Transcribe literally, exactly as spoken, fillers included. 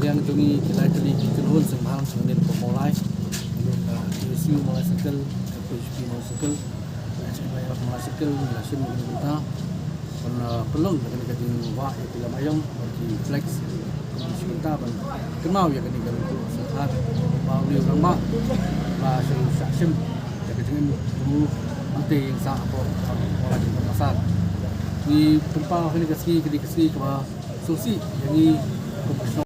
Ïa jong ngi ki lai tylli ki kynhun seng bhalang seng nil ko Mawlai. Ngi ka K S U Mawlai Circle, K P H P Mawlai Circle, H P Mawlai Circle, ngi la shim ïa kane ka bynta. Ban, ah, pynlong ïa kane ka jingwah ïa ki lam aïom bad ki flex. Kane ka bynta ban kynmaw ïa kane ka ryngkuh sngewthuh ba u rangbah ba shu shah shim ïa ka jingim jong u hangtei ïing sah hapoh Mawlai Jingpynmasar. Ngi pynpaw ha kane ka sngi, kane ka sngi kaba sngewsih ïa ngi kum ka shnong.